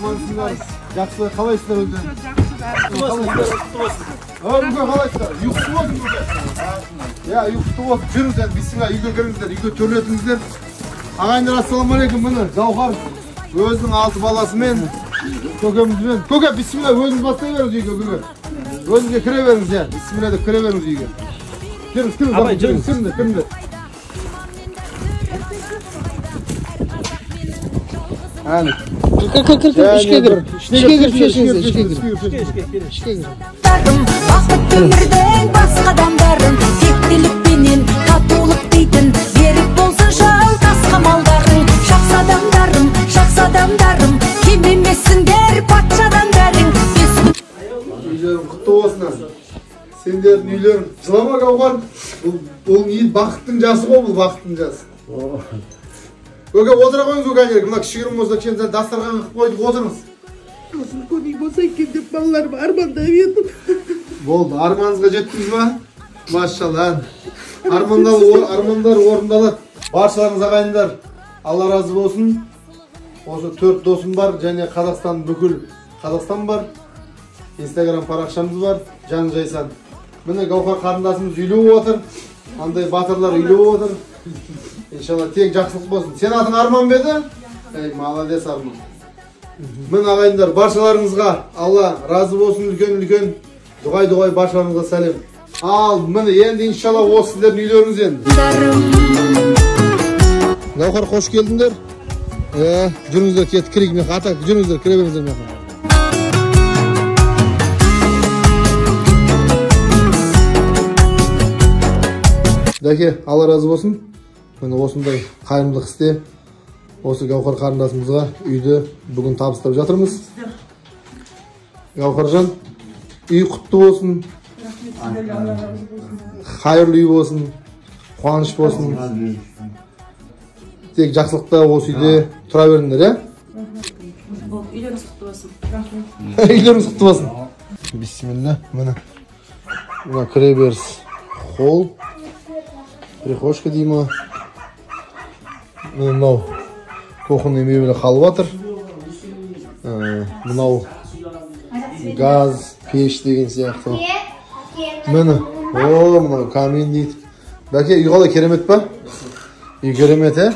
Амансыңдар. Жақсы, қалайсыздар өздеріңіз? Жақсы, бәрі. Құтты болсын. Көке, қалайсыздар? Үй құтты болсын, көке. Иә, үй құтты болсын. Жүріңіз енді, бисмилла, үйге кіріңіздер, үйге төрлетіңіздер. Ағайындар, ассалаумағалейкум. Міне, Гаухар өзінің 6 баласымен, көкемізбен. Көке, бисмилла, өзіңіз бастай беріңіз үйге, көке. Өзіңізге кіре беріңіз, иә. Бисмилла деп кіре беріңіз үйге. Кіріңіз, кіріңіз, Абай, жүріңіз. Кіріңдер, кіріңдер. Әне. Кір, кір, кір, кір, ішке кір. Ішке кір, шешіңіздер, ішке кір. Ішке кір. Бақыт өмірдің басқа адамдарым, тектілікпенен татулық дейтін, берік болсын жалтасқа малдарың. Жақсы адамдарым, жақсы адамдарым, кем емессіңдер патшадан бәрің. Үйлерің құтты болсын. Сендердің үйлерің. Жылама, Гаухар. Бұл не бақыттың жасы ғой, бұл бақыттың жасы. Көке, отыра қойыңыз, көке, әнерге. Мына кішігірім болса, кішкене дастархан қылып қойдық, отырыңыз. Осыны көмек болса екен деп балаларым армандап едім. Болды, арманыңызға жеттіңіз ба? Машалла. Армандар орындалады. Баршаларыңыз ағайындар, Алла разы болсын. Осы 4 досым бар, және Қазақстан, бүкіл Қазақстан бар. Инстаграм парақшамыз бар, Жан Жайсан. Міне Гаухар қарындасымыз үйлі болып отыр. Андай батырлар үйлі болып отыр. Иншалла тек жақсылық болсын. Сен атың Арман ба еді? Ей, молодец Арман. Міне ағайындар, баршаларыңызға Алла разы болсын, үлкен-үлкен дұғай-дұғай баршаларыңызға сәлем. Ал міне енді иншалла осы сіздердің үйлеріңіз енді. Гаухар, қош келдіңдер. Жүріңіздер, кетіп кірейік мына жаққа. Ата, жүріңіздер, кіре беріңіздер мына жаққа. Дәке, Алла разы болсын. Міне осындай қайырымдылық істе осы Гаухар қарындасымызға үйді бүгін табыстап жатырмыз. Гаухаржан, үй құтты болсын. Қайырлы үй болсын, қуаныш болсын. Тек жақсылықта осы үйде тұра беріңдер, иә? Болды, үйлеріңіз құтты болсын. Рахмет. Үйлеріңіз құтты болсын. Бисмилла, міне. Мына кіре беріс холл, прихожка дей ма? Міне мынау кухонный мебелі қалып жатыр. Мынау газ, пеш деген сияқты. Міне, о, мынау камин дейді. Бәке, үй қалай, керемет па? Үй керемет, ә?